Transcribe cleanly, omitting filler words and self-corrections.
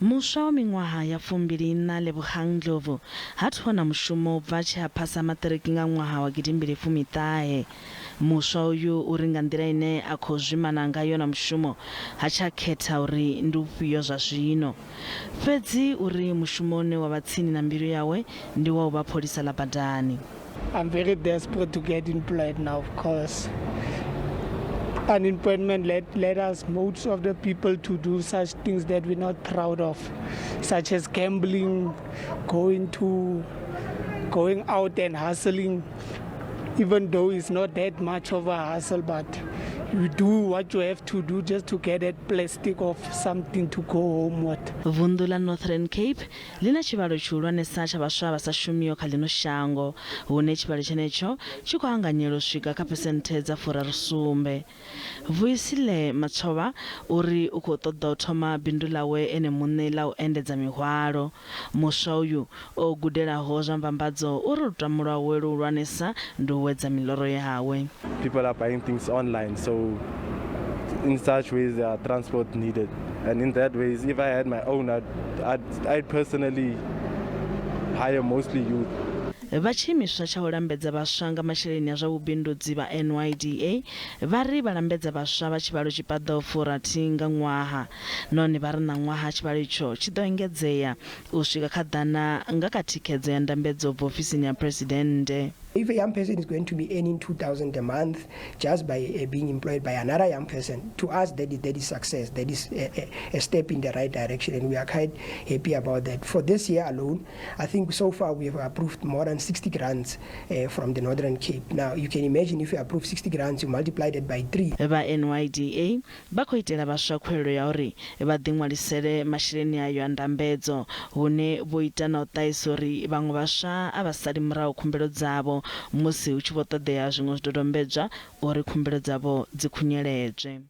Muswa wa miṅwaha ya 24 Lebogang Ndlovu ha thu wana mushumo u bva tshe a phasa maṱiriki nga ṅwaha wa gidimbili fumi-ṱahe. Muswa uyu uri nga nḓila ine a khou zwimana ngayo na mushumo, ha tsha khetha uri ndi ufhio zwa zwino. Fhedzi uri mushumo une wa vha tsini na mbilu yawe ndi wa u vha pholisa ḽa badani. I'm very desperate to get employed now because unemployment led us, most of the people, to do such things that we're not proud of, such as gambling, going out and hustling, even though it's not that much of a hustle, but you do what you have to do just to get that plastic of something to go home with. Vunḓu ḽa Northern Cape ḽi na tshivhalo tshihulwanesa tsha vhaswa vha sa shumiho kha ḽino shango, hune tshivhalo tshenetsho tshi khou anganyela u swika kha phesenthe dza 67. Vuyisile Matshovha uri u khou ṱoḓa u thoma bindu ḽawe ene muṋe ḽa u endedza mihwalo. Muswa uyu o gudelaho zwa mbambadzo uri lutamo lwawe luhulwanesa ndi u wedza miloro yawe. People are buying things online, so in such ways there are transport needed. And in that ways, if I had my own, I'd personally hire mostly youth. Vha tshiimiswa tsha u lambedza vhaswa nga masheleni a zwa vhubindudzi vha NYDA vha ri vha lambedza vhaswa vha tshivhalo tshi paḓaho 60 nga ṅwaha, nahone vha ri ṋaṅwaha tshivhalo itsho tshi ḓo engedzea u swika kha 100 nga kha thikhedzo ya ndambedzo bva ofisini ya Phresidennde. If a young person is going to be earning 2,000 a month just by being employed by another young person, to us that is success. That is a step in the right direction, and we are quite happy about that. For this year alone, I think so far we have approved more than 60 grants from the Northern Cape. Now, you can imagine if you approve 60 grants, you multiply that by three. Vha NYDA vha khou itela vhaswa khuwelelo ya uri vha ḓiṅwalisele masheleni ayo a ndambedzo, hune vho ita na u ṱahisa uri vhaṅwe vhaswa a vha sali murahu khumbelo dzavho musi hu tshi vho ṱoḓea zwiṅwe zwidodombedzwa uri khumbelo dzavho dzi khunyeledzwe.